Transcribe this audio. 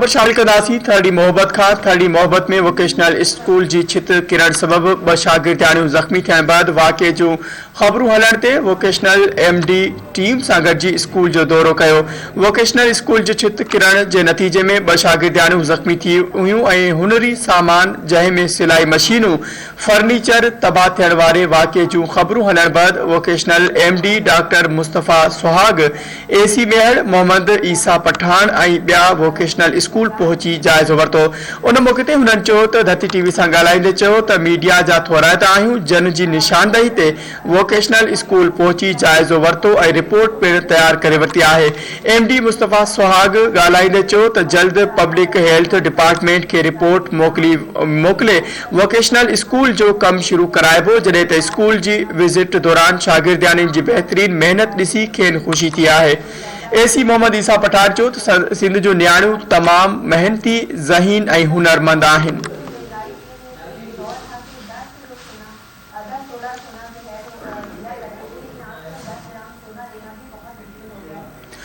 خبر شامل ڪنداسين ٿرڙي محبت کان، ٿرڙي محبت ۾ ووڪيشنل اسڪول جي ڇت ڪرڻ سبب ٻه شاگردياڻيون زخمي ٿيڻ بعد واقعي جون خبرون هلڻ تي ووڪيشنل ايم ڊي ٽيم سان گڏجي اسڪول جو دورو ڪيو. ووڪيشنل اسڪول جي ڇت ڪرڻ جي نتيجي ۾ ٻه شاگردياڻيون زخمي ٿي هيون ۽ هنري سامان جنهن ۾ سلائي مشينون، فرنيچر تباهه ٿيڻ واري واقعي جون خبرون هلڻ بعد vocational M D doctor Mustafa Suhag, A C Mehar Muhammad Isa Pathan ۽ ٻيا ووڪيشنل اسڪول پهچي جائزو ورتو. ان موقعي تي هنن چيو ته ڌرتي ٽي وي سان ڳالهائيندي چيو ته ميڊيا جا ٿورائتا آهيون جن جي نشاندهي تي ووڪيشنل اسڪول پهچي جائزو ورتو ۽ رپورٽ پڻ تيار ڪري ورتي آهي. ايم ڊي مصطفيٰ سهاڳ ڳالهائيندي چيو ته جلد پبلڪ هيلٿ ڊپارٽمينٽ کي رپورٽ موڪلي موڪلي ووڪيشنل اسڪول جو ڪم شروع ڪرائبو جڏهن ته اسڪول جي وزٽ دوران شاگردياڻين جي بهترين محنت ڏسي کين خوشي ٿي آهي. اي سي محمد عيسيٰ پٺاڻ چيو ته سنڌ جون نياڻيون تمام محنتي، ذهين ۽ هنرمند آهن.